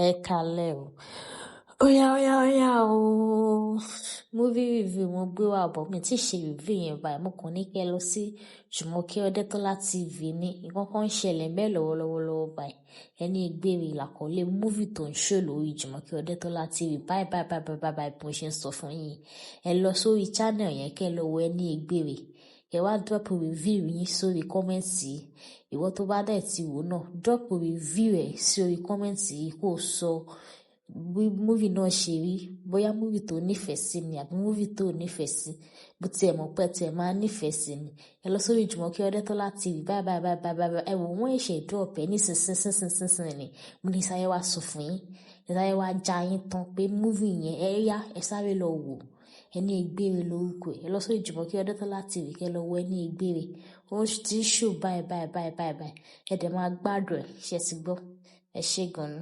Ẹ kalẹ̀ o. Óyá, óyá, óyá o. Movie review mo gbé wá bọ̀, mi tí ṣe review yẹn báyìí. Mo kàn ní kí ẹ lọ sí Jumoke Odetola TV ní. Nǹkan kan ń ṣẹlẹ̀ ńbẹ̀ lọ́wọ́lọ́wọ́ lọ́wọ́ báyìí. Ẹní Egbére làkọ́lé movie tó ń show lórí Jumoke Odetola TV. Báyìí, báyìí, báyìí, báyìí, báyìí, bí mo ṣe ń sọ fún yín. Ẹ lọ sórí channel yẹn kí ẹ lọ wo Ẹní Egbére. Kẹ wá drop review yín sórí comment. Ìwọ tó bá dẹ̀ ti wò náà, drop review ẹ sórí comment kó sọ bí movie náà ṣe rí. Bóyá movie tó nífẹ̀ẹ́ sí ni àbí movie tó nífẹ̀ẹ́ sí. Bó tí ẹ mọ̀ pé tí ẹ máa nífẹ̀ẹ́ sí ni. Ẹ lọ sórí Jumoke Odetola TV báyìí, báyìí, báyìí, báyìí, báyìí. Ẹ wò wọ́n ṣẹ̀ drop ẹ nísinsìnyí ni. Mo ní sáré wá sọ fún yín. Sáré wá já yín tán pé movie yẹn ẹ yá, ẹ sáré lọ wò. Ẹní Egbére lórúkọ ẹ̀. Ẹ lọ sórí Jumoke Odetola TV kí ẹ lọ wo Ẹní Egbére. Ó ti ń show báyìí, báyìí, báyìí, báyìí, báyìí. Ẹ dẹ̀ máa gbádùn ẹ̀. Ṣé ẹ ti gbọ́? Ẹ ṣé gan ni.